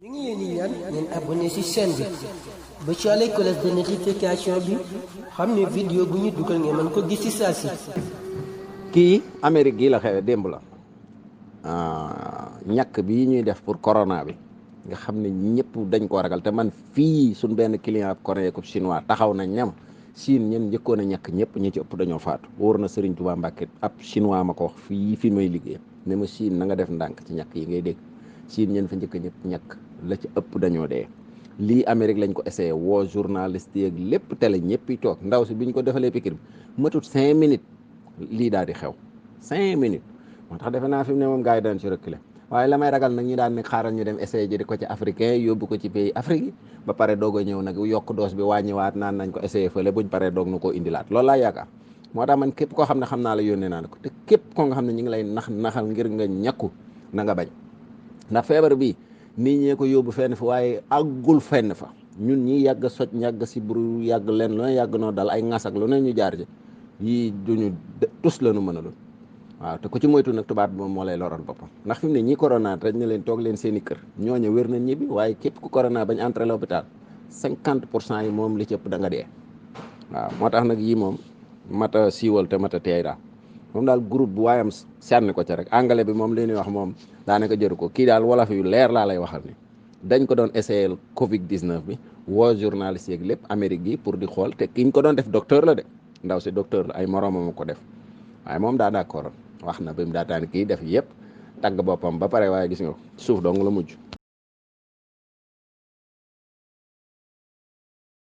ñu ngi leen di ñaan ngeen abonné ci chaîne bi ba ci àllee cloche de notification bi xam ne vidéo bu ñu dugal ngeen mën ko gis ci saa si. kii Amérique gii la xewe démb la ñàkk bii ñuy def pour corona bi nga xam ne ñëpp dañ ko ragal te man fii suñ benn client ab coréen ko chinois taxaw nañ ñam Chine ñen njëkkoon a ñàkk ñëpp ñi ci ëpp dañoo faatu wóor na Serigne Touba Mbacke ab chinois ma ko wax fii may liggéey ne ma Chine na nga def ndànk ci ñàkk yi ngay dégg Chine ñen fa njëkk ñëpp ñàkk la ci ëpp dañoo dee lii Amérique lañ ko essayé woo journaliste yeeg lépp télé ñëpp yi toog ndaw si bi ñu ko defalee pikir bi matut 5 minutes lii daal di xew 5 minutes moo tax defe naa fi mu ne moom gars yi daan ci reculer waaye la may ragal nag ñu daan ne xaaral ñu dem essayé ji di ko ci africain yóbbu ko ci pays Afrique yi ba pare doog a ñëw nag yokk doos bi wàññiwaat naan nañ ko essayé fële buñ paree doog na koo indilaat loolu laa yaakaar moo tax man képp koo xam ne xam naa la yónnee naa la ko te képp koo nga xam ne ñu ngi lay naxal ngir nga ñàkku na nga bañ ndax feebar bi nit ñee ko yóbbu fenn fa waaye àggul fenn fa ñun ñi yàgg soj yàgg si buru yàgg leen lu ne yàgg noo dal ay ŋas ak lu ne ñu jaar ci yii duñu tus la nu mën a doon waaw te ku ci moytu nag tubaab bi moom moo lay loral boppam ndax fi mu ne ñi corona rek ne leen toog leen seen i kër ñooñu wér nañ ñibbi waaye képp ku corona bañ entré l'hôpital 50% yi moom li ci ëpp da nga dee waaw moo tax nag yii moom mata siiwal te mata teey daal moom daal groupe bu waayam sànni ko ca rek anglais bi moom li ñuy wax moom daanaka jëru ko kii daal wolof yu leer laa lay waxal ni dañ ko doon essayé Covid 19 bi woo journaliste yeeg lépp Amérique gi pour di xool te kiñ ko doon def docteur la de ndaw si docteur la ay moroomam ko def waaye moom daa d'accord wax na ba mu daataan kii def yëpp tagg boppam ba pare waaye gis nga suuf dong la mujj